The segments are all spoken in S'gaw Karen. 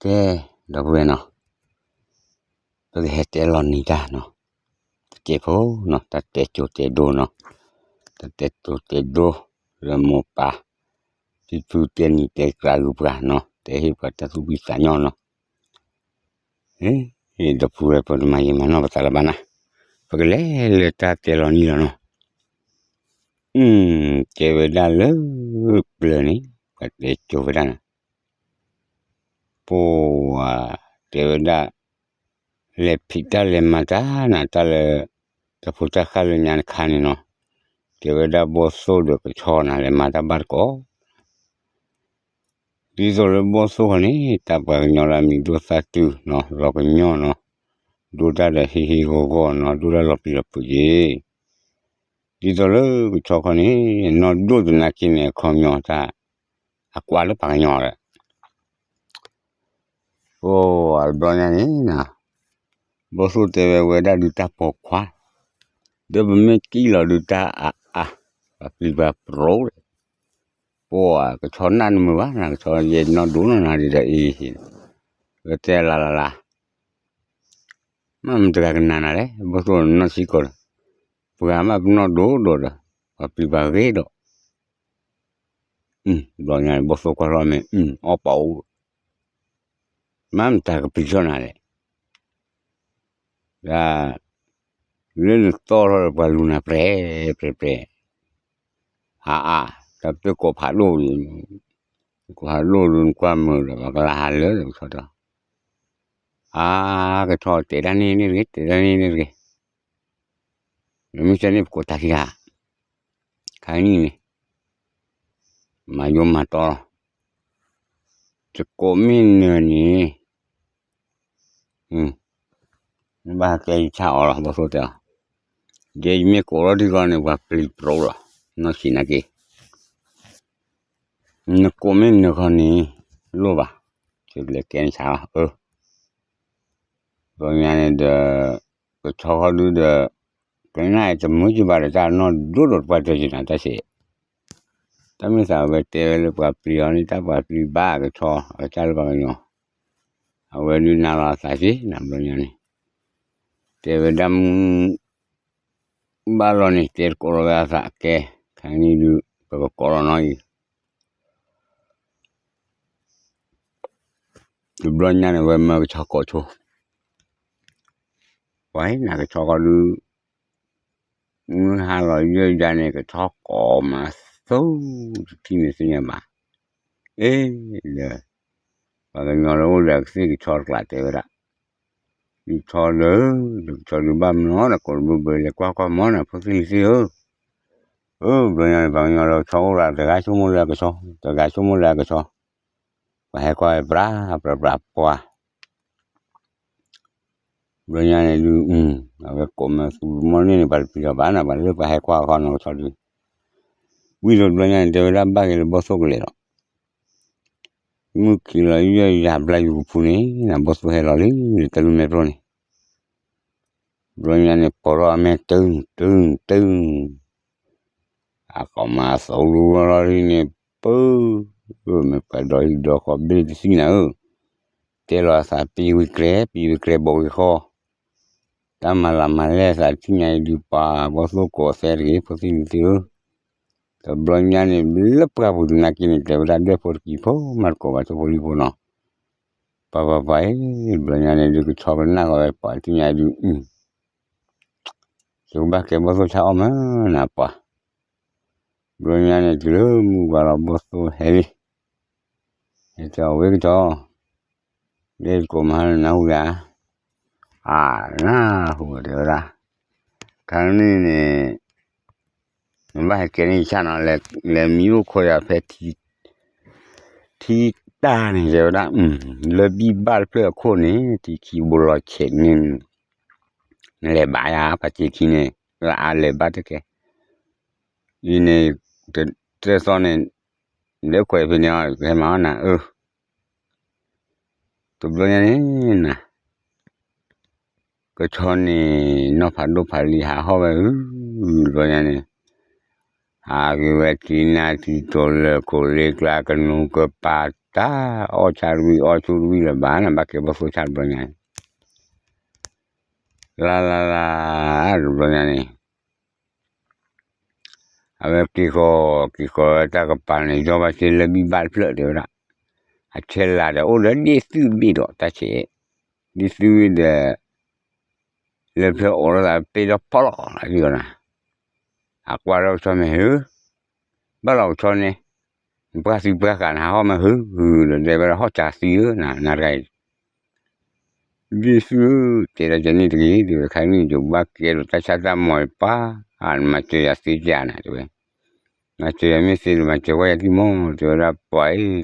ကဲ ဒီပုၢ်ဝဲၢ်နီၤ, ပကဟဲတဲလီၤနံၤတၢ်နီၤ, တကဲဖိနီၤ, တၢ်တဲကၠိတဲဒိနီၤ, တၢ်တဲကၠိတဲဒိ လၢမိၢ်ပၢ် ဖံဖုတဲနံၤတဲကျါဂုၤပှၤနီၤ, တဲဟ့ၣ်ပှၤတၢ်သူၣ်ဖှံသးညီနီၤ. ဒီပုၢ်ဝဲၢ် ပတမၤယံာ်မၤနီၢ်ပသးလၢၤဘၣ်နၤ, ပကလဲၤလၢတၢ်တဲလီၤနံၤလီၤနီၤ. တဲဝဲဒၣ်လၢပျၢၤန့ၣ် ပှၤတဲကၠိဝဲဒၣ်နၤ, ပှၤတဲဝဲဒၣ် လဲၤဖံးတၢ်လဲၤမၤတၢ်နၤ တၢ်လၢ တၢ်ဖိတၢ်ဃၢ်လၢညါတခါန့ၣ်နီၤ, တဲဝဲဒၣ်ဘီၣ်သိၣ်ဒီးကဆီနၤ လဲၤမၤတၢ်ဘၣ်တကိး ဒ်သိးလၢဘီၣ်သိၣ်ဃီန့ၣ် တၢ်ပှၤကညီလၢအမံၤဒိၣ်သၣ်တုနီၤ လီၤကညီနီၤ, ဒိၣ်တၢ်ဒီးဟ့ၣ်ဟ့ၣ်ဂီၢ်ဂီၢ်နီၤ, ဒိၣ်တၢ်လီၤပျံၤလီၤဖုးက့ၤ, ဒ်သိးလၢကဆီခီန့ၣ် နီၢ်ဒိၣ်သနာ်က့န့ၣ် အခီပညီတၢ် အကွၢ်လၢပှၤကညီဒီး ပှၤတဘျီညါန့ၣ်နၤ, ဘီၣ်သိၣ်တဲဝဲဝဲဒၣ်ဒုးတၢ်ပိာ်ခွါ, ဒီးပမ့ၢ်ကံၣ်လီၤဒုးတၢ်အါအါ, ပှၤပျံၤပှၤပြိးဒီး, ပှၤကဆီနၢ်တမုာ်ဘၣ်နၤ, ကဆီယဲနီၢ်ဒိၣ်နီၢ်နၤဒ်ဒီးအံၤ, ဝဲတဲလၢလၢလၢ မ့ၢ်မတၤတဂၤကနၣ်နၤလဲၣ်, ဘီၣ်သိၣ်နီၢ်ဆံးကိာ်ဒီး, ပှၤမ့ၢ်ပနီၢ်ဒိၣ်ဒိၣ်ဒီး, ပှၤပျံၤပှၤဂ့ၤဒီး, ဘျီညါန့ၣ် ဘီၣ်သိၣ်ကွၢ်လီၤမ့ၢ် အီၣ်ပာ်အိၣ်, မ့ၢ်မတၤကပျံၤထီၣ်နၤလဲၣ်, ဒ် လၢနသီၣ်ထီၣ်ဒီးပှၤလူၤနၤပြဲၤပြဲၤပြဲၤ, အါအါ, တၢ်ပၢၢ်ကိးဖးဒိၣ်, ကိးဖးဒိၣ်ဒုးနကွၢ်မုာ်ဒီး ပှၤကလၤဟးလၢာ်ဒီးကဆီဒီး, အါ ကဆီတဲတၢ်န့ၣ်န့ၣ်တဂ့ၤ, တဲတၢ်န့ၣ်န့ၣ်တဂ့ၤ, မ့ၢ်တဲန့ၣ်ပကိးတၢ်ခံဂၤ, ခါနံၣ်န့ၣ်, မၤယိမၤတီလီၤ, တကိးမ့ၢ်နၢၤန့ၣ် နဘၣ်ကဲယဆၣ်အီၤလီၤ ဘီၣ်သိၣ်တဲအီၤ, ယဲယမ့ၢ်ကိးလီၤဒ်ဂီၢ်န့ၣ် ပှၤပျံၤပြိးလီၤ, နီၢ်ဆံးနာ်က့ၤ, နကိးမ့ၢ်နၢၤခီန့ၣ်, လိၣ်ဘၣ်, လဲၤကဲနဆၣ်လီၤ, ဘျီညါန့ၣ်ဒီး, ကဆီခီဒုဒီး, ကနၣ်အံၤတမုာ်က့ၤဘၣ်ဒီးတၢ်နီၢ်ဒိၣ်ဒီးတပှၢ်တၢၢ်က့ၤနၤတၢ်စဲး တၢ်မ့ၢ်သးဝဲတဲဝဲလၢပှၤပျံၤအီၤန့ၣ် တၢ်ပှၤပျံၤဘၣ်ကဆီ အကစၢ်လၢပှၤကညီ, အဝဲဒုးနၤလီၤအသးက့ၤနၤဘျီညါန့ၣ်, တဲဝဲဒၣ်မုၢ်, ဘၣ်လီၤန့ၣ် တဲတကိးလီၤဝဲအသးကဲ, ခါနံၣ်ဒုး ပကကိးလီၤနီၤအံၤ တဘျီညါန့ၣ် ဝဲမၢကဆီကိးဆိ, ပှၤဟ့ၣ်နၤကဆီဃီဒု, မုၢ်ဟါလီၤယဲၢ်ယၤန့ၣ် ကဆီကိးမးသူ, တထံၣ်န့ၣ်သ့ၣ်ညါဘၣ်, အ့ၣ်, ဒီး, ပှၤကညီလၢအိၣ်ဒီးကသ့ၣ်ကဆီတကျးတဲဝဲဒၣ်, ဒုးဆီလၢ, ဒုးကဆီဒုးဘၣ်မနီၤ ဒီးကိးတဘၢဘၢလဲၤကွၢ်ကွၢ်မနီၤ ဖိသ့ၣ်လံၤသ့ၣ်ဧၢ, အၢ ဘျီညါန့ၣ် ပှၤကညီလၢကဆီအိၣ်လၢ တဂၤဆိကမိၣ်လၢအကဆီ, တဂၤဆိကမိၣ်လၢအကဆီ, ပှၤဟဲကွၢ်ဝဲပြးပြးပြးပှၤ ဘျီညါန့ၣ်ဒုး, အဝဲကိးမၢသူမီၢ်န့ၢ်န့ၣ် ပှၤတပျံၤလီၤဘၣ်နၤ ပှၤလၢပှၤဟဲကွၢ်အခီနီၢ်ကဆီဒုး, ဝံၤဒီးဘျီညါန့ၣ် တဲဝဲဒၣ်ဘၣ်က့ၤလၢဘီၣ်သိၣ်ကလဲၤလီၤ, မုၢ်ခံးလီၤယဲၢ်ယၤဘျါယူၤကဖူန့ၣ် နဘီၣ်သိၣ်ဟဲလီၤလံ တၢ်လူၤမဲာ်ဖျိန့ၣ် ဘျီညါန့ၣ် ပိာ်ထီၣ်အမဲာ်တုၤတုၤတုၤ, အကိးမးအသိးလူလီၤလံန့ၣ် ပၢ်, မ့ၢ်ပှၤဒီဟံၣ်ဒီဃီဘ့ၣ်တသံနၤဧၢ, တဲလီၤအသးပံဝံၤကျဲ ပံဝံၤကျဲဘီဝံၤဃီ, တၢ်မၤလၤမၤလဲၢ်အသးတထံၣ်ညါအံၤဒုးပှၤဘီၣ်သိၣ်ကိးသဲတဂ့ၤ ဖိသ့ၣ်လံၤသ့ၣ်ဧၢ, တဘျီညါန့ၣ် လၢပှၢ်ပူၤသနာ်က့န့ၣ် တဲဝဲဒၣ်ဒွဲၣ်ဖိတကံၢ်ဖိ မၤတကိးဘၣ်ထိၣ်ဖိလံၣ်ဖိနီၤ ပှၤပှၤပှၤအံၤ, ဘျီညါန့ၣ်ဒုးကဆီကနၣ်ဃီဝဲပှၤတထံၣ်ညါအံၤဒုး, သုကဘၣ်ကဲဘီၣ်သိၣ်ဆါအီၣ်မးနၤပှၤ, ဘျီညါန့ၣ်တုၤလၢမုၢ်ဘၣ်လီၤဘီၣ်သိၣ်ဟဲလံ, ဟဲတဲအီၤဝဲကဆီ, ဒ်ကိးမးနနၢ်ဟူယၤ, အါ, နၢ်ဟူတဲဝဲဒၣ်, ခါန့ၣ်န့ၣ် နဘၣ်ဟဲကဲန့ၢ်ယဆၣ်နီၤ လဲၤမံအိၣ်ခိးယၤဖဲ ထံတၢ်န့ၣ် တဲဝဲဒၣ်, လၢဘံၣ်ဘၣ်တဖျၢၣ်အခိၣ်န့ၣ် ထံခံဘိလီၤဆဲးန့ၣ်, နလဲၤဘၣ်ယၤ ပှၤစ့ခံန့ၣ်, လၢအလဲၤဘၣ်တကဲ, အံၤန့ၣ်, တၢ်သီန့ၣ်, လဲၤခိးယၤဖဲန့ၣ်အီၤ ကဟဲမၤအီၣ်နၤအၢ တဘျီညါန့ၣ်နၤ, ကဆီန့ၣ် နီၢ်ဖးဒိၣ်ဖးလံၤဟးဟီၣ်ဝဲဧၢ, တဘျီညါန့ၣ်, ဟးက့ၤဝဲထံနၢ်ထံတိၤလၢခိၣ်လ့ကျါ ကနူၤကပၤ တၢ်အီၣ်ဆါတဝံၣ်အီၣ်ဆူၣ်တဝံၣ်လၢၤဘၣ်န့ၣ် ဘၣ်ကဲဘီၣ်သိၣ်ဆါတဘျီညါန့ၣ်, လၢလၢလၢ တဘျီညါန့ၣ် အဝဲက့ၤဃီၤ က့ၤဃီၤဝဲတၢ်ကပၤန့ၣ် ယီၢ်ဘၣ်စ့လၢဘံၣ်ဘၣ်တဖျၢၣ်တဲဝဲဒၣ်, အဆဲးလၤဒီးအိၣ်ဒီးဒ့ၣ်သုဘ့ၣ်ဒီးတၢ်ဆဲး, ဒ့ၣ်သုဒီး လၢဖျၢၣ်အိးထီၣ်သးပ့ၢ်ထီၣ်ဖီလီၤလီၤ, အကွၢ်ထီၣ်ကဆီမ့ၢ်ဟု, ဘၣ်လီၤကဆီန့ၣ်, ပှၢ်သံပှၢ်ဃာ်နဟီၣ်မ့ၢ်ဟု, ဒီးတဲဝဲဒၣ်ဟီၣ်စၢ်သံဧၢ နတဂၤအံၤ ဒ့ၣ်သုဧၢ, တဲဒၣ်ကန့ၣ်တဂ့ၤ, ဒ်ဝဲခါန့ၣ် ယဘၣ်ကဲဒီးတၢ်ဆါတၢ်မီၤအံၤပၢ်, နမၤစၢၤယၤသ့ကန့ၣ်တဲဝဲ, မၤစၢၤယၤမ့ၢ်သ့ဒီး မၤစၢၤကွၢ်ယၤတံၢ်မီၢ် တဲဝဲဒၣ်ပှၤအံၤ, တဲဝဲယအီၣ်မ့ၤ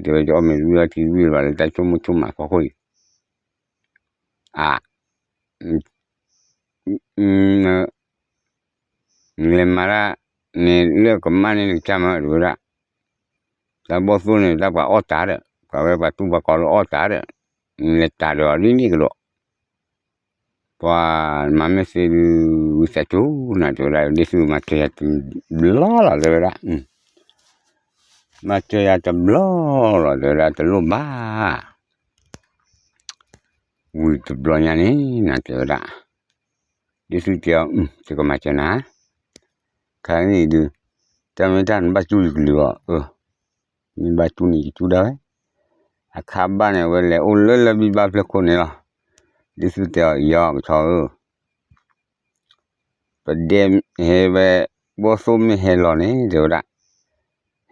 တဝံၣ်အီထံတဝံၣ်လၢၤဘၣ်လၢတၢ်ဆိကမိၣ်ဆိကမးဖီခိၣ်အံၤ, အ နလဲၤမၤတၢ်န့ၣ်လၢကမၣ်န့ၢ်နကစၢ်မး တဲဝဲဒၣ်, တၢ်ဘီၣ်သိၣ်န့ၣ် တၢ်ပှၤအီၣ်တၢ်ဒီး ပှၤဝဲပှၤတူၢ်ပှၤကီၤလၢအီၣ်တၢ်ဒီး, နလဲၤတၢ်ဒီးအီၤဒ်န့ၣ်ကဒီး, ပှၤမၤမ့ၢ်သ့ဒုး ဝံသးစူၤနၤ တဲဝဲဒၣ် ဒ့ၣ်သုမၤစၢၤယၤတဘျီလီၤ တဲဝဲဒၣ်, မၤစၢၤယၤတဘျီလီၤ တဲဝဲဒၣ် တလိၣ်ဘၣ် ဝံၤတဘျီညါန့ၣ်နၤ တဲဝဲဒၣ်, ဒ့ၣ်သုတဲအီၤ ယကမၤစၢၤနၤ, ခါန့ၣ်ဒုး, တၢ်မ့ၢ်တၢ်နဘၣ်စူၣ်ယကလုၢ်အီၤ, မ့ၢ်ဘၣ်စူၣ်န့ၣ်ယစူၣ်ဒၣ်ဝဲ, အခါဘၣ်န့ၣ် အဝဲလဲၤအိၣ်လၢလၢဘံၣ်ဘၣ်ဖျၢၣ်ခိၣ်န့ၣ်လီၤ, ဒ့ၣ်သုတဲအီၤ ယီၢ်ကဆီဧၢ ပဒဲဟဲဝဲ ဘီၣ်သိၣ်မ့ၢ်ဟဲလီၤန့ၣ် တဲဝဲဒၣ်,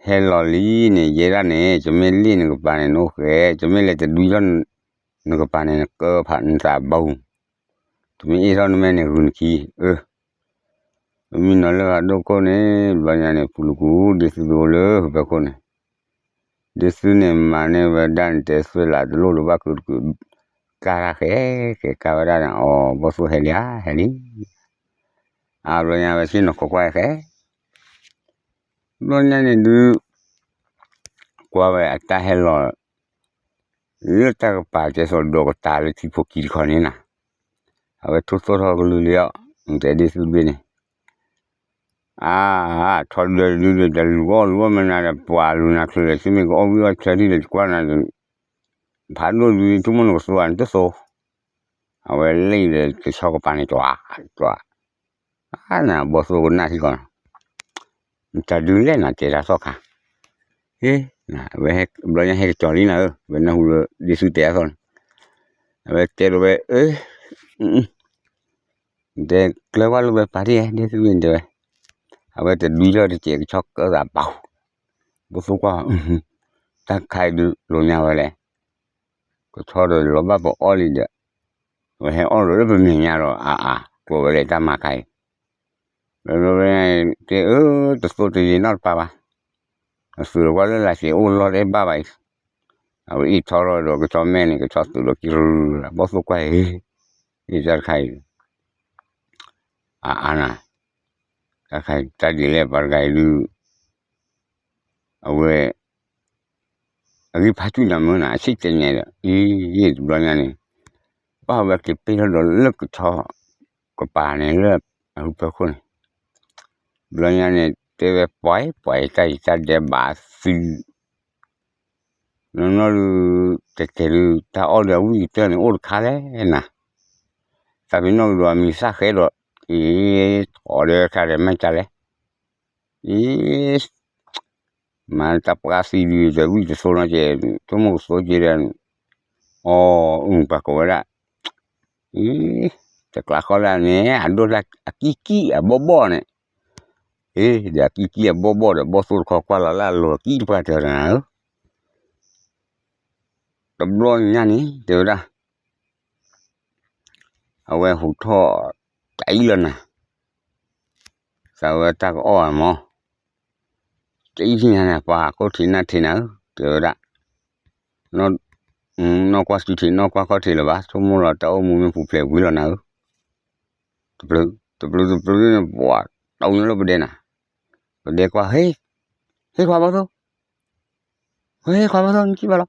ဟဲလီၤလံန့ၣ် ယဲဒၣ်န့ၣ် ယမ့ၢ်လ့ၣ်နကပၤန့ၣ် နအိၣ်ဃဲ, ယမ့ၢ်လဲၤတဒွံထီၣ်နကပၤန့ၣ် နကၢဖးနသးဘၣ်, တမ့ၢ်အ့ၣ်ထီၣ်နမဲာ်န့ၣ် ဂုာ်နခံ, အၢ ပမံနီၤလၢဂၤဒိၣ်ခိၣ်န့ၣ် ဘျီညါန့ၣ် ပူၤလူၤကူၤ ဒ့ၣ်သုတအိၣ်လၢဟၢဖၢခိၣ်န့ၣ်, ဒ့ၣ်သုန့ၣ်မၤန့ၢ်ဝဲဒၣ်န့ၣ် တဲသွဲၣ်လးတလိၣ်လၢဘၣ်ကုာ်တကုာ်, ကါတၢ်ဃဲ ကဲကါဝဲဒၣ်န့ၣ် အီၤ ဘီၣ်သိၣ်ဟဲလံဧါ ဟဲလံ, အါဘျီညါဝဲဆ့ၣ်နီၤခိးကွၢ်ဃဲ, ဘျီညါန့ၣ်ဒုး ကွၢ်ဝဲအတၢ်ဟဲလီၤ လၢတၢ်ကပၤကဲသိးဒီးကတၢၢ်လၢထံဖိကံတခီန့ၣ်နၤ, အဝဲထိၣ်သီၣ်ထီၣ်ကလုာ်လံအီၤ, တဲဒ့ၣ်သုတဘ့ၣ်န့ၣ်, အါ, ထီဒုးဒုးဒီး တလူၤအီၣ်လူၤအီၣ်မနၤဒီး ပှၤလူၤနၤချုးဒီး သုမ့ၢ်ကအီၣ်ဝံၣ်အီၣ်ဆၢဒ်ဒီး ယကွၢ်နၤဒီး ဖးဒိၣ်ဒုး ဆိကမိၣ်နကသိးဧါ နတသိး, အဝဲလံဒီး ကဆီကပၤန့ၣ် ကွၢ်, ကွၢ်, အါနၤ ဘီၣ်သိၣ်ကနၣ်ထံကီၢ်, နတၢ်ဒုးလဲၣ်နၤ တဲတၢ်သီၣ်ခါ, ဟ့, ဝဲဘျီညါဟဲကစီၤလံနၤဧၢ, ဝဲနၢ်ဟူလၢဒ့ၣ်သုတဲအသီၣ်န့ၣ်, အဝဲတဲဒီးဝဲ, အၢ တဲကျၢၤကွၢ်လိာ်ဝဲပာ်တံၢ်ဧါ ဒ့ၣ်သုန့ၣ်တဲဝဲ, အဝဲတဒွံထီၣ်တစဲး ကဆီကၢသးဘၣ်, ဘီၣ်သိၣ်ကွၢ်, တၢ်ခါအံၤဒုးလိာ်ညါဝဲလဲၣ်, ကဆီဒီးလီၤဘၣ်ပအီၣ်လံဒီး, ဝဲဟဲအီၣ်လီၤလၢပမဲာ်ညါဒီး အါအါ ကျိးဝဲလဲၣ်တၢ်မၤခါအံၤ, ဘျီဘျီဝဲ, တဲအၢ တသိးတယံာ်နီတပၤဘၣ်, အသုးလီၤကွၢ်လၢလၢ်စဲးအိၣ်လီၢ်တအဲၣ်ဘၣ်ဘၣ်အံၤ, အဝဲအ့ၣ်ထီၣ်ထီၣ်ဒီးကဆီမဲာ်န့ၣ် ကဆီသုးလီၤကံရူၤ, ဘီၣ်သိၣ်ကွၢ်ဟ့, အ့ၣ်တၢ်တခါအံၤ, အါအါနၤ, တၢ်ခါအံၤတၢ်ဒ်လဲၣ်ပှၤတဂၤအံၤဒုး, အဝဲ အဂံၢ်ဖးဆူၣ်နၤမုၢ်နၤ အဆံၣ်တဲာ်ညါဒီး အံၤ တဘျီညါန့ၣ်, ဘၣ်ဝဲက့ၤပ့ၢ်ထီၣ်ဒီးလၢကဆီကပၤန့ၣ်လၢအဟၢဖၢခိၣ်န့ၣ်, ဘျီညါန့ၣ် တဲဝဲပှၤအံၤ ပှၤအံၤ တၢ်အံၤတၢ်ဒဲးဘးသံ နီၢ်နီၢ်ဒုး တဲတဲဒုး တၢ်အီၣ်ဒီးအဝံၣ်ကတၢၢ်န့ၣ် အိၣ်တခါလဲၣ်နၤ, သးပ့ၤနီၣ်ကဒီးအမံၤသၣ်ဃဲဒီး, အံၤ အီၣ်ဒီးခါဒီးမ့ၢ်တၢ်လဲၣ်, အံၤ မၤတၢ်ပှၤသံဒုး တဝံၣ်တသိးနီၤကဲ, ဆိကမိၣ်ကသိးကဲဒီး, အီၣ်အုၣ်ပှၤကိးဝဲဒၣ်, အံၤ တကျးဃီဒၣ်န့ၣ် အဒိၣ်တၢ်အကံၢ်ကံၢ်အဘီၣ်ဘီၣ်န့ၣ်, အ့ ဒီးအကံၢ်ကံၢ်အဘီၣ်ဘီၣ်ဒီး ဘီၣ်သိၣ်တခီကွၢ်လီၤလၢအလိၤအကံၢ်တပှၢ်တၢၢ်တနၤဧၢ, တဘျီညါန့ၣ် တဲဝဲဒၣ်, အဝဲဟူးထီၣ်တအံၤလီၤနၤ, သးဝဲတၢ်ကအီၣ်ဧါမး, တအံၤထံၣ်ညါန့ၣ် ပှၤခိၣ်ထံးနၢ်ထံးနၤဧၢ တဲဝဲဒၣ်, နီၢ်ကွၢ်စုထံး နီၢ်ကွၢ်ခီၣ်ထံးလၢၤဘၣ်, ဆိကမိၣ်လီၤတၢ်အိၣ်မူမ့ၢ်ပူၤဖျဲးဝံၤလီၤနၤဧၢ, တပျုၤ တပျုၤ တပျုၤန့ၣ် ပှၤ တဝံၤလၢပဒဲနၤ, ပဒဲကွၢ် ဟ့ၣ် ဟ့ၣ်ခွါဘီၣ်သိၣ်, ဟ့ၣ်ခွါဘီၣ်သိၣ် နကံၢ်ဘၣ်လီၤ,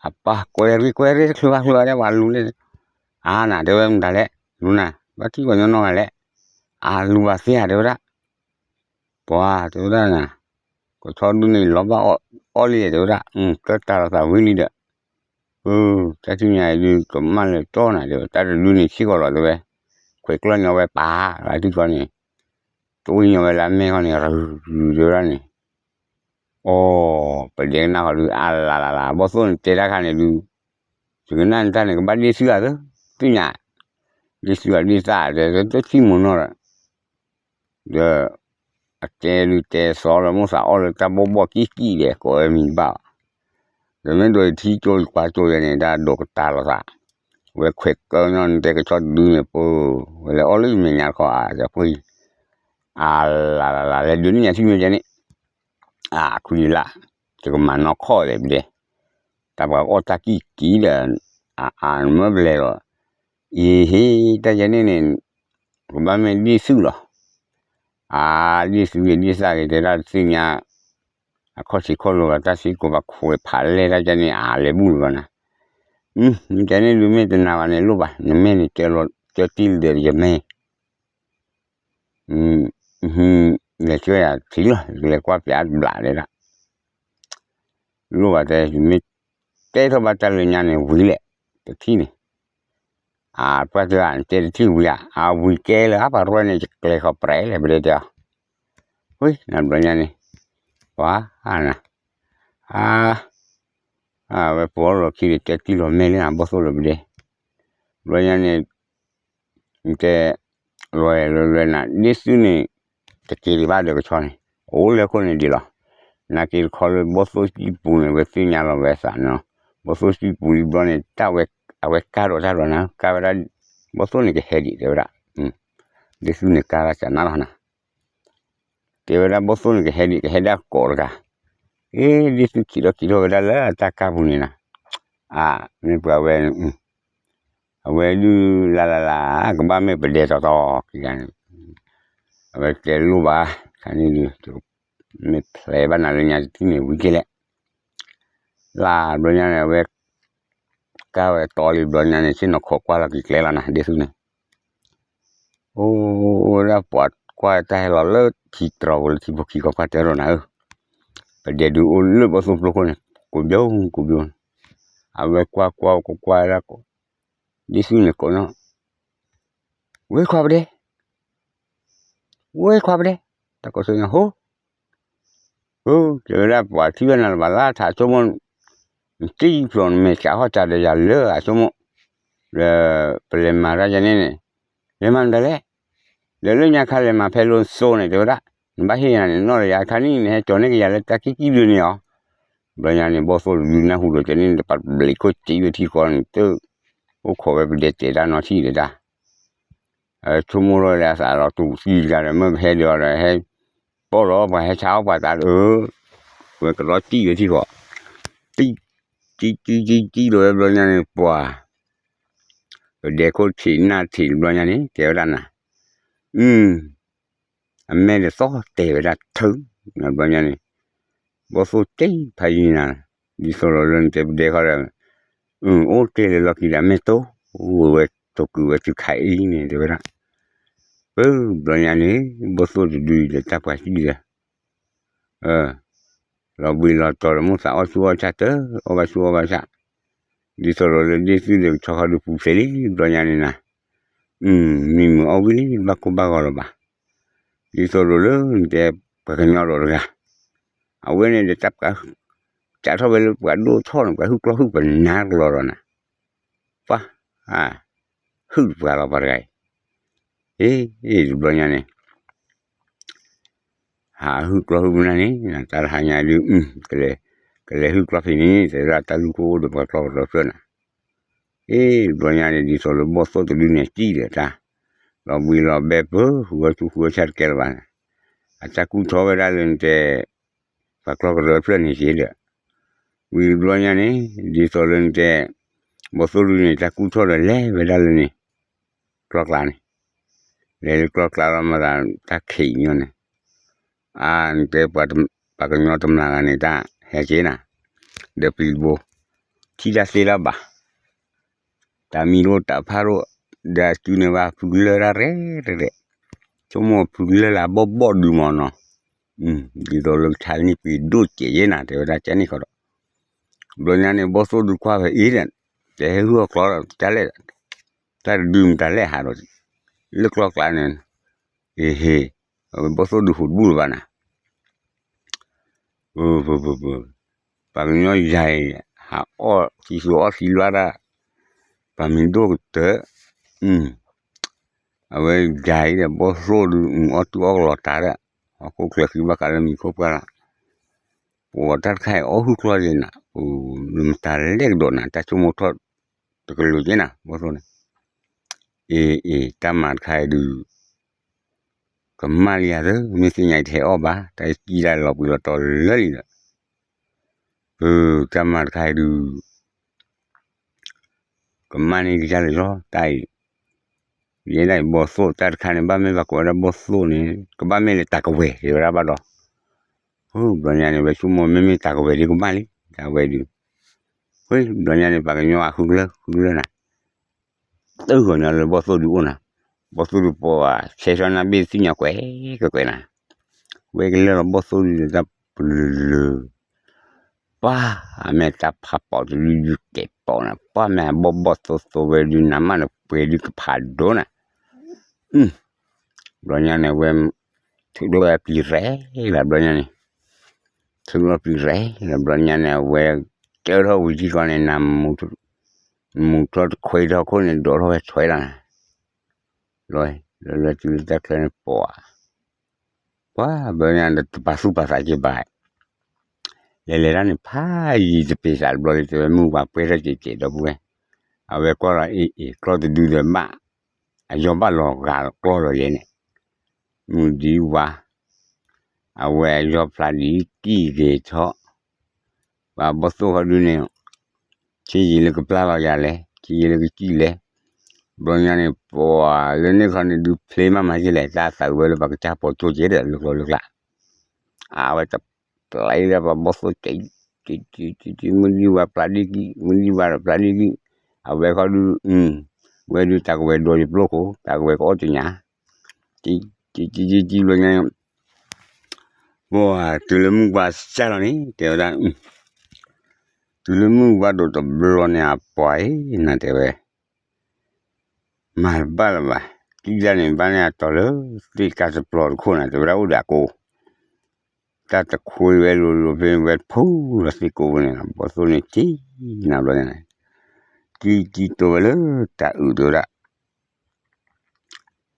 အပၢ်ကွဲရ့ကွဲရ့ တချုးဘၣ်ချုးဘၣ်ဒဲး ပှၤလူၤလၢ, အါနၤ တဲဝဲမတၤလဲၣ်, လူၤနၤ ဘၣ်ထံၣ်ပှၤညီနီၢ်ဂၤလဲၣ်, အလူၤဘၣ်သ့ဧါ တဲဝဲဒၣ်, ပှၤ တဲဝဲဒၣ်နၤ, က ကဆီဒုန့ၣ်လီၤဘၣ်အီၣ်လံ တဲဝဲဒၣ်, ကၢတၢ်လီၤသးဝံၤလံဒီး, တၢ်ထံၣ်ညါအံၤဒုး ကမၣ်လၢကၠီနၤ တဲဝဲ, တၢ်တဒုန့ၣ်ဆ့ကီးလီၤ တဲဝဲ, ခွဲးကျီၢ်ညီဝဲပာ်လၢထံကီၢ်န့ၣ်, တဝံၣ်ညီဝဲလၢအမဲာ်ခီန့ၣ် ရူၤ တဲဝဲဒၣ်န့ၣ်, အိ ပဒဲကနၣ်ဃီဒုး အလၤလၤလၤ ဘီၣ်သိၣ်န့ၣ်တဲတၢ်ခါန့ၣ်ဒုး, ယကနၣ်နတၢ်န့ၣ် ကဘၣ်ဒ့ၣ်သုဧါသၢ, သ့ၣ်ညါ, ဒ့ၣ်သုဧါဒ့ၣ်သၣ် တဲ တထံၣ်မုာ်နီၢ်ဒီး ဒီး အတဲဒုးတဲသီလၢမိၣ်သးအီၣ်လၢတၢ်ဘီၣ်ဘီၣ်ကံၣ်ကံၣ်ဒီး ကိးဝဲမံၤဘၣ်, ဒီးမ့ၢ်ဒိးယထံကၠိယကွၢ်ကၠိယဲန့ၣ် တၢ်ဒိးကတၢၢ်လီၤသး, ဝဲခွဲးကၢညီနတဲကဆီဒုန့ၣ် ပၢ, ဝဲလဲၤအီၣ်လၢယမဲာ်ညါတခီဧါ ယပှ့ၤ, အလၤလၤလၤ လဲၤဒုးန့ၢ်ညါထံၣ်မ့ၢ်ကဲန့ၣ်, အခွံလၢ်, ယကမၤနီၢ်ခီၣ်လဲၣ်ပဒဲ, တၢ်ပှၤအီၣ်တၢ်ကံၣ်ကံၣ်ဒီး, အမၢဘျဲၣ်လီၤ, အ့ဟ့ တၢ်ယဲန့ၣ်န့ၣ်, ကဘၣ်မ့ၢ်ဒ့ၣ်သုလီၤ, အဒ့ၣ်သုဂ့ၤဒ့ၣ်သၣ်ဂ့ၤ တဲဒၣ်တသ့ၣ်ညါ, အခီၣ်ထံးခီၣ်လိၤဘၣ် တၢ်စ့ကိးပှၤခွဲးဖးလဲၢ်တၢ်ယဲန့ၣ် အလဲၤဘူၣ်လီၤဘၣ်နၤ, မ့ၢ်ကဲန့ၣ်ဒုးမ့ၢ်တနာ်ဘၣ်န့ၣ်လိၣ်ဘၣ် နမဲာ်န့ၣ် ကၢတံၢ်လၢယမဲာ် လဲၤကၢယၤထံလီၤ ယကလဲၤကွၢ်ပျးတဘျးတဲဒၣ်, လိၣ်ဘၣ်တဲ ယမ့ၢ်တဲထီၣ်ဘၣ်တၢ်လၢညါန့ၣ် ဝံၤလဲၣ်, တထံၣ်န့ၣ်, အပှၢ်တဂၤ နတဲတထံၣ်ဝံၤဧါ, အဝံၤကဲလၢအပှၤရဲၣ်န့ၣ် ယကျဲၤဃီၤပြဲးလဲၣ် ပဒဲတဲအီၤ, ဝံၤနဘျီညါန့ၣ်, ပှၤနၤ, အ အဝဲပှၤလီၢ်ခံဒီး တဲတံၢ်လီၤမဲာ်လၢနဘီၣ်သိၣ်လၢပဒဲ, ဘျီညါန့ၣ် နတဲ, လွဲလွဲလွဲနၤ ဒ့ၣ်သုန့ၣ်, တက့ၤဒံးဘၣ်ဒီးကဆီန့ၣ်, အိၣ်လၢခိၣ်န့ၣ်ဒံးလီၤ, နာ်က့ၤတခီလၢဘီၣ်သိၣ်စံၣ်ပူၤန့ၣ် ဝဲသ့ၣ်ညါလီၤဝဲသးနီၤ, ဘီၣ်သိၣ်စံၣ်ပူၤလံဘျီန့ၣ် တၢ်ဝဲ, အဝဲကါဒီးတၢ်လီၤနၤ ကါဝဲဒၣ်, ဘီၣ်သိၣ်န့ၣ်ကဟဲဒံးတဲဝဲဒၣ်, ဒ့ၣ်သုန့ၣ်ကါလၢကနၣ်လီၤနၤ တဲဝဲဒၣ်ဘီၣ်သိၣ်န့ၣ်ကဟဲဒံး ကဟဲဒၣ်ကိးတဂၤ, အ့ ဒ့ၣ်သုခံးထီၣ်ခံးထီၣ်ဝဲဒၣ်လၢအတၢ်ကါပူၤန့ၣ်နၤ, အ မ့ၢ်ပှၤဝဲ, အဝဲဒုးလၢလၢလၢ, ကဘၣ်မ့ၢ်ပဒဲတီတီခံဂၤန့ၣ်, အဝဲတဲလိၣ်ဘၣ်, ခါန့ၣ်ဒုး, မ့ၢ်ဖျဲးဘၣ်နၤလၢညါတထံၣ်န့ၣ်ဝံၤကဲလဲၣ်, လၢဘျီညါန့ၣ် အဝဲ ကါဝဲတီလံဘျီညါန့ၣ် ဆ့ၣ်နီၤခိးကွၢ်လီၤက့ၤကျဲလီၤနၤ ဒ့ၣ်သုန့ၣ်, အိၣ်ဝဲဒၣ်ပှၤကွၢ်တၢ်ဟဲလီၤလၢထံတြီၤပူၤလၢထံဖိခံခီ ကွၢ်တဲရီနၤဧၢ, ပဒဲဒုးအိၣ်လၢဘီၣ်သိၣ်ဖျိခိၣ်န့ၣ်, ကိးဘျီ, ကိးဘျီ, အဝဲကွၢ်ကွၢ်ကွၢ်ကွၢ်ဒၣ်, ဒ့ၣ်သုန့ၣ်ကိးနီၤ, ဝဲခွါပဒဲ, ဝဲခွါပဒဲ, တၢ်ကိးဆၢညါဟိ တဲဝဲဒၣ်ပှၤထံၣ်ဝဲနၤလၢၤဘၣ်လၢထးဆိကမိၣ်, နတံၢ်ဖျိးနမဲာ်ကးဟီၣ်ကးဒီးယၤလၢအဆိကမိၣ်, ဒီးပလဲၤမၤတၢ်ယဲန့ၣ်န့ၣ်, လဲၤမၤမတၤလဲၣ်, ဒီးလၢညါခါလဲၤမၤဖဲလိသိန့ၣ် တဲဝဲဒၣ်, နဘၣ်ဟ့ၣ်ယၤန့ၣ် နီၢ်ဒီးယၤခါန့ၣ် နဟဲကၠီၤန့ၢ်က့ၤယၤလၢတၢ်ကံၣ်ကံၣ်ဒုန့ၣ်အီၤ, ဘျီညါန့ၣ် ဘီၣ်သိၣ်တဒုနၢ်ဟူဒီးကဲန့ၣ် တပာ်ဘျံးခိၣ်စံးဝဲထံဃီန့ၣ် တအိၣ်ခိးဝဲပဒဲတဲတၢ်နီထံၣ်ဒဲးတၢ် ဆိကမိၣ်ထီၣ်လၢအသးလီၤတူာ်သံတဂၤဒီး မ့ၢ်ပဟဲဒီးဒီး ဟဲပီၢ်လီၤပှၤဟဲဆါအီၣ်ပှၤသးဒီး, ဝဲကဒီးစံးဝဲထံဃီ, စံး, စံး, စံး, စံးလီၤဝဲဘျီညါန့ၣ် ပှၤ, ပဒဲခိၣ်ထံးနၢ်ထံးတဘျီညါန့ၣ် တဲဝဲဒၣ်နၤ, အမဲာ်ဒီးသီၣ်တဲာ်ဝဲဒၣ်ထုး, ဘျီညါန့ၣ်, ဘီၣ်သိၣ်စံးဖးယံၤနၤ, ဒ်သိးလီၤလၢနတဲပဒဲခီဒီး အိၣ်တ့ၢ်လၢလီၢ်ခံဒီး မဲာ်တိၢ်, ဝဲတိာ်ကုာ်ဝဲတုၤခးအံၤန့ၣ် တဲဝဲဒၣ်, ပဘျီညါန့ၣ် ဘီၣ်သိၣ်တဒုဒီးတၢ်ပှၤစံၣ်ဒီး, လီၤဘှံးလီၤတီၤဒီးမိၣ်သးအီၣ်ဆူၣ်အီၣ်ဆၣ်တၢ်, အီၣ်ဘၣ်ဆူၣ်အီၣ်ဘၣ်ဆၣ်, ဒ်သိးလီၤလၢဒ့ၣ်သုဒီးကဆီခီဒုးပူၤဖျဲးလံ ဘျီညါန့ၣ်နၤ, မံမုာ်အီၣ်ဝံၤလံ ဘၣ်ကိၢ်ဘၣ်ဂီၤလီၤဘၣ်, ဒ်သိးလီၤလၢနတဲပှၤကညီဒီးတဂၤ အဝဲန့ၣ်ဒီးတၢ်ပှၤ, စးထီၣ်ဝဲလၢပှၤဒိၣ်ထီၣ်န့ၣ် ပှၤဟုၣ်ကျီၢ်ဟုၣ်ပနါကလီၤဒီးနၤ, ပှၤ, ဟုၣ်တပှၤလီၤပှၤတဂၤအံၤ, အ့, တဘျီညါန့ၣ် ဟးဟုၣ်ကျီၢ်ဟုၣ်ပနါန့ၣ် တၢ်တဟါညါဒုး, ကလဲၤဟုၣ်ကျီၢ်ဖံးန့ၣ် တဲဝဲဒၣ်တၢ်လူၢ်ခိၣ်အိၣ်ဒီးပှၤကျီၢ်ကရၢဖျၢၣ်နၤ, အ့, တဘျီညါန့ၣ် ဒ်သိးလၢဘီၣ်သိၣ်တဒုန့ၣ်စံၣ်ဒီးတၢ်, လီၤဘှံးလီၤဘဲပၢ ဃုဝဲဆူဃုဝဲဆၣ်တကဲလၢၤဘၣ်, အတၢ်ကူၣ်ထီၣ်ဝဲဒၣ်လၢနတဲ ပှၤကျီၢ်ကရၢဖျၢၣ်န့ၣ်က့ၤဒီး, ဝံၤတဘျီညါန့ၣ် ဒ်သိးလၢနတဲ, ဘီၣ်သိၣ်တဒုန့ၣ် တၢ်ကူၣ်ထီၣ်ဒီးလဲၤဝဲဒၣ်လၢန့ၣ်, ကျီၢ်ကျါန့ၣ်, လဲၤလၢကျီၢ်ကျါလီၤမၤသးတၢ်ခံးညီန့ၣ်, အါ နတဲပှၤကညီတမျၢ်ဂၤန့ၣ် တၢ်ဟဲက့ၤနၤ, ဒီးပျံၤတဘိ, ထံၣ်တၢ်သ့တၢ်ဘၣ် တၢ်မံၤဒိၣ်တၢ်ဖးဒိၣ်, ဒီးစုန့ၣ်ဘၣ်ဖုလၢတၢ်ရဲၣ်ရဲၣ်, ဆိကမိၣ်ဖုလၢလၢဘီၣ်ဘီၣ်ဒုးမ့ၢ်နီၤ, ဒ်သိးလၢကဆါန့ၢ်ပှ့ၤဒိၣ်စဲးယဲနၤ တဲဝဲဒၣ်ကန့ၣ်ဃီဒီး, ဘျီညါန့ၣ် ဘီၣ်သိၣ်ဒုးကွၢ်ဝဲအ့ဒီး, တဲဟဲဟုၣ်အီၣ်ကျီဒီး တၢ်လဲၣ်, တၢ်တဒုးမတၤလဲၣ်ဟးဒီး, လၢကျီကျါန့ၣ်, ဟ့ၣ်ဟ့ၣ်, ဘီၣ်သိၣ်ဒုးဟူးတဘူၣ်လၢၤဘၣ်နၤ ပှၤကညီယၤအံၤ ဟးအီၣ်သံသူအီၣ်သံလွါဒၣ်, ပှၤမံၤဒိၣ်ကတၢၢ်, အဝဲယၤအံၤဒီး ဘီၣ်သိၣ်ဒုး အီၣ်တူၢ်အီၣ်ကလီၤတၢ်ဒီး, ဟီၣ်ခိၣ်ချၢဃံဘၣ်ဃးလၢမံၤခိၣ်ပှၢ်လီၤ, ပတၢ်တခါအံၤအီၣ်ဟုၣ်ကျီယဲနၤ, ပမတၤလဲၣ်ကဒီးနၤ တၢ်ဆိကမိၣ်ထီၣ်တကလုာ်က့နၤ ဘီၣ်သိၣ်န့ၣ်, အ့ အ့ တၢ်မၤတခါအံၤဒုး ကမၣ်လံယၤသၢ မ့ၢ်သ့ၣ်ညါအံၤတဟဲအီၣ်ဘၣ် တၢ်ကံၣ်ဒၣ်လီၤပှံၤလီၤတီၤလၢလံဒီး, ပတၢ်မၤတခါအံၤဒုး ကမၣ်န့ၢ်ကစၢ်လၢာ်လီၤ တၢ်အံၤ, ယဲဒၣ်အံၤဘီၣ်သိၣ် တၢ်တခါန့ၣ် ဘၣ်မ့ၢ်ပှၤကိးဝဲဒၣ်ဘီၣ်သိၣ်န့ၣ် ကဘၣ်မ့ၢ်လၢတၢ်ကဝဲၤတဲဝဲဒၣ်ဘၣ်ဒီး, ဘျီညါန့ၣ် ဝဲဆိကမိၣ်မ့မ့ၢ်တၢ်ကဝဲၤဒုးကမၣ်လံ တၢ်ဝဲဒုး, ဘျီညါန့ၣ် ပှၤကညီအဃုကျၢ ဃုကျၢနၤ တဂီၤညီလၢဘီၣ်သိၣ်ဒုးအိၣ်နၤ, ဘီၣ်သိၣ်ဒုးပှၤဆဲးထီၣ်နၢ်ဘ့ၣ်သ့ၣ်ညါကွဲးကကွဲးနၤ, ဝဲကလၢာ်လီၤဘီၣ်သိၣ်ဒုးဒီးတၢ်ပလုာ်လၢာ်, ပှၤအမဲာ်တၢ်ဖးပိာ်တဒုဒုးကဲးပိာ်နၤ ပှၤမဲာ်ဘီၣ်ဘီၣ်သိၣ်သိၣ်ဝဲဒုးနၤမးနပှဲၤဒုးကဖးဒိၣ်နၤ, ဘျီညါန့ၣ် ဝဲထုးလီၤဝဲပျံၤရဲလီၤဘျီညါန့ၣ်, ထုးလီၤပျံၤရဲလီၤဘျီညါန့ၣ် အဝဲကၢထီၣ်ဝံၤထံကီၢ်န့ၣ် နမူထီၣ်တခွဲထီၣ်ခိၣ်န့ၣ် ဒိးထီၣ်ဝဲထွဲလီၤနၤ, လီၤ လၢလၢတုၤလၢတၢ်ချၢန့ၣ်ပှၤ ပှၤဘျီညါဒီးတပာ်သူၣ်ပာ်သးက့ၤဘၣ်, လဲၤလဲၤတၢ်န့ၣ်ဖးယံၤတပ့ၤသးတဘျီလံ တဲဝဲမုၢ်ဝါပှဲၤထီၣ်ကဲးကဲးဒီပုၢ်ဝဲၢ်, အဝဲကွၢ်လီၤအ့ၣ်အ့ၣ် ကျီၢ်တဒုဒီးဘၣ်, အယီၤဘၣ်လီၤဂာ်ကျီၢ်လီၤယဲန့ၣ်, မုၢ်ဒံဝါ, အဝဲအယီၤဖျါဒ်ကံၣ်ဂ့ၤထီၣ်, ပှၤဘီၣ်သိၣ်ဃီဒုန့ၣ် ဆ့ယံာ်လၢကပျၢ်လီၤယၤလဲၣ် ဆ့ယံာ်လၢကစံၣ်လဲၣ်, ဘျီညါန့ၣ် ပှၤလၢန့ၣ်ခီန့ၣ် ဒုးဖျ့မးမးက့လဲၣ် တၢ်သးဝဲလၢပှၤကစၢ်ပိာ်ကၠိက့ဒီး လၢကျိၤလၢကျါ, အဝဲတပျဲလၢပှၤဘီၣ်သိၣ်ကဲး, မုၢ်ဒံဝါပျၢ်ဒံကံၣ် မုၢ်ဒံဝါဒီးပျၢ်ဒံကံၣ်, အဝဲခီဒု ဝဲဒုးတၢ်ကဝဲၤဒိးယပျိခိၣ် တၢ်ကဝဲၤကအီၣ်တညၣ်, ကံကံကံကံဘျီညါ ပှၤတုၤလၢမုၢ်ဝါစၢ်လီၤန့ၣ် တဲဝဲဒၣ်, တုၤလၢမုၢ်ဝါဒိၣ်တဘျီန့ၣ် အပှၤအံၤနၤတဲဝဲ, မၤတဘၣ်လၢၤဘၣ်, ကံၣ်ဒၣ်န့ၣ် ဘၣ်န့ၢ်အတီၤလၢသ့ၣ်ကါတပျီတခိၣ်နၤ တဲဝဲဒၣ်အိၣ်ဒီးအကိ, တၢ်တခွ့ဝဲလိၤလိၤဖဲဝဲဖူလီၤသ့ၣ်ကိးပူၤန့ၣ်လီၤ ဘီၣ်သိၣ်န့ၣ် ကံၣ်နၤဘျီန့ၣ်, ကံၣ်ကံၣ်တိဝဲလၢတၢ်အုးတဲဝဲဒၣ်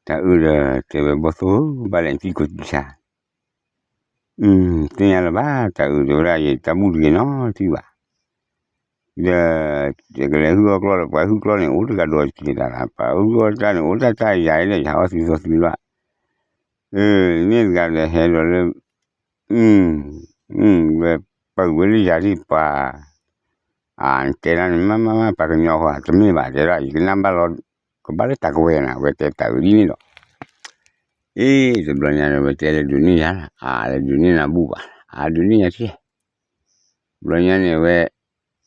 တၢ်အုးဒီးတဲဝဲဘီၣ်သိၣ်ဧၢ ဘၣ်လဲၣ်နသံကိးကံၣ်ဆါ, သ့ၣ်ညါလၢၤဘၣ် တၢ်အုးတဲဝဲဒၣ် ယတၢ်ဘူၣ်တဂ့ၤနီတထံၣ်ဘၣ်, ဒီး ယကလဲၤဟုၣ်အီၣ်ကျီၢ်ဒီး ပှၤဟုၣ်ကျီၢ်န့ၣ် အိၣ်တဂၤဒီးက့ၤတၢ်လၢ ပှၤဟုၣ်ကျီၢ်တၢ်န့ၣ် အိၣ်တၢ်တၢ်ယၤဒီး ယဟးအီၣ်သံသီသံလီၤ, န့ၣ်တဂၤဒီးဟဲဒီးလၢ ဝဲပာ်ဝဲလၢယၤဒ်ပှၤ အတဲဒၣ်န့ၣ် မ့မ့မ့ ပှၤကညီဃီ တမ့ၢ်ဘၣ် တဲဒၣ် ယကနၣ်ဘၣ်လီၤ ကဘၣ်လၢတၢ်ကဝဲၤနၤ ဝဲတဲတၢ်အုးဒ်န့ၣ်ဒီး အ့ တဘျီညါန့ၣ် ဝဲတဲလၢဒုးန့ၢ်ယၤ အါ လၢဒုးန့ၢ်နၤဘူၣ်ဘၣ် အါ ဒုးန့ၢ်ယၤထံၣ် ဘျီညါန့ၣ်ဝဲ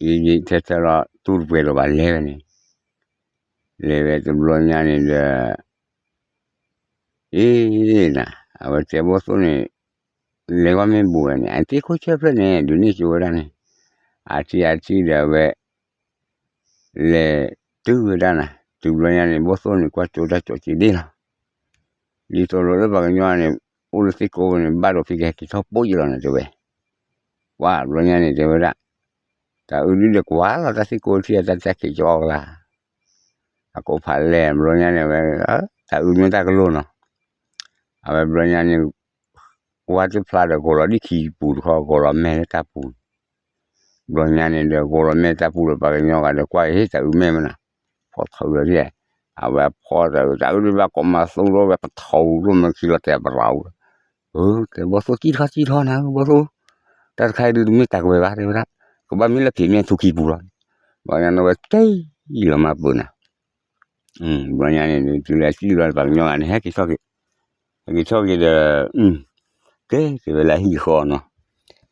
ယယထဲထဲလီၤ တူၢ်တပှဲၤလီၤဘၣ်လဲၤဝဲန့ၣ် လဲၤဝဲတဘျီညါန့ၣ်ဒီး အ့ နၤ အဝဲတဲဘီၣ်သိၣ်န့ၣ် လဲၤဂီၢ်မ့ၢ်ဘူးဝဲန့ၣ် အသ့ၣ်ခိၣ်ဆၢဖျၢၣ်န့ၣ် ဒုးန့ၢ်ကၠိဝဲဒၣ်န့ၣ် အထံအထံဒီးအဝဲ လဲၤတုၤဝဲဒၣ်နၤ တုၤဘျီညါန့ၣ် ဘီၣ်သိၣ်န့ၣ် ကွၢ်ကၠိတၢ်ကၠိက့ဒ့ၣ်လီၤ ဒ်သိးလီၤလၢပှၤကညီန့ၣ် အိၣ်လၢသ့ၣ်ကိးဝဲန့ၣ် ဘၣ်ဒိဖံကဟဲက့ၤထီၣ်ပိာ်ယလီၤန့ၣ်တဲဝဲ ပှၤဘျီညါန့ၣ်တဲဝဲဒၣ် တၢ်အုးဒုးဒီးကွၢ်လီၤတၢ်သ့ၣ်ကိးထံၣ်အတၢ်တၢ်ခံးကၠီအီၣ်ကလါ အကိးဖးလဲၢ်ဘျီညါန့ၣ်ဝဲ တၢ်အုးမ့ၢ်တၢ်ကလိၢ်နီၤ အဝဲဘျီညါန့ၣ် ကွၢ်တဖျါဒီး ဂီၤလီၤဒံၣ်ခံပူၤတခီ ဂီၤလီၤမဲာ်လၢတၢ်ပူၤ ဘျီညါန့ၣ်ဒီး ဂီၤလီၤမဲာ်တၢ်ပူၤဒီး ပှၤကညီဂၤဒီး ကွၢ်အ့ၣ် တၢ်အုးမဲာ်မနၤ ဖီၣ်ထီၣ်လၢဒ် အဝဲဖီၣ်တၢ်အုး တၢ်အုးဒုးဘၣ်ကိးမၤသိဒီး ဝဲပထီၣ်လိၣ်မၢခံလီၤတဲာ်ပရၤအူ တဲဘီၣ်သိၣ်ကံၣ်ထီၣ်ကံၣ်ထီၣ်နၤ ဘီၣ်သိၣ် တၢ်တခါအံၤဒုးတမ့ၢ်တၢ်ကဝဲၤဘၣ် တဲဝဲဒၣ် ကဘၣ်မ့ၢ်လၢဖံးမဲာ်ထူခံပူၤလီၤ ဘျီညါန့ၣ်ဝဲက့ၤလီၤမၤပၢၤနၤ ဘျီညါန့ၣ် တုၤလၢအစံၣ်ဘျီ ပှၤကညီဂၤန့ၣ် ဟဲက့ၤထီၣ်က့ၤ ဟဲက့ၤထီၣ်က့ၤဒီး ကဲ က့ၤဝဲလၢဟံၣ်ဃီနီၤ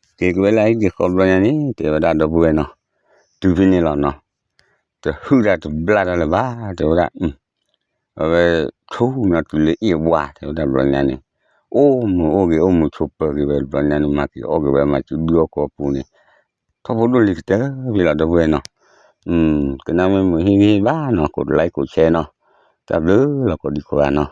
က့ၤက့ၤဝဲလၢဟံၣ်ဃီဘျီညါန့ၣ် တဲဝဲဒၣ်ဒီပုၢ်ဝဲၢ်နီၤ တုၤဖဲန့ၣ်လီၤနီၤ တဟုၣ်တၢ်တဘျၣ်တၢ်လၢၤဘၣ် တဲဝဲဒၣ် အဝဲ ထူၣ်နီၤတုၤလၢအ့ၣ်ဝါ တဲဝဲဒၣ်ဘျီညါန့ၣ် အိၣ်မုာ်အိၣ်ဂ့ၤ အိၣ်မုာ်ဆိးပၢၤက့ၤဝဲတဘျီညါန့ၣ် မၤက့ၤအီၣ်က့ၤဝဲ မၤစုဒုအီၣ်ကိးပူၤန့ၣ် ထီဘိဒိၣ်လံကတၢၢ်လီၤ ဒီပုၢ်ဝဲၢ်နီၤ. ကနၣ်မ့ၢ်မုာ်ဟ့ၣ်ဂံၢ်ဘါနီၤ ကိးတlikeကိးshareနီၤ. တၢ်ဘျုးလီၤကိးဒံကိးဂၤနီၤ.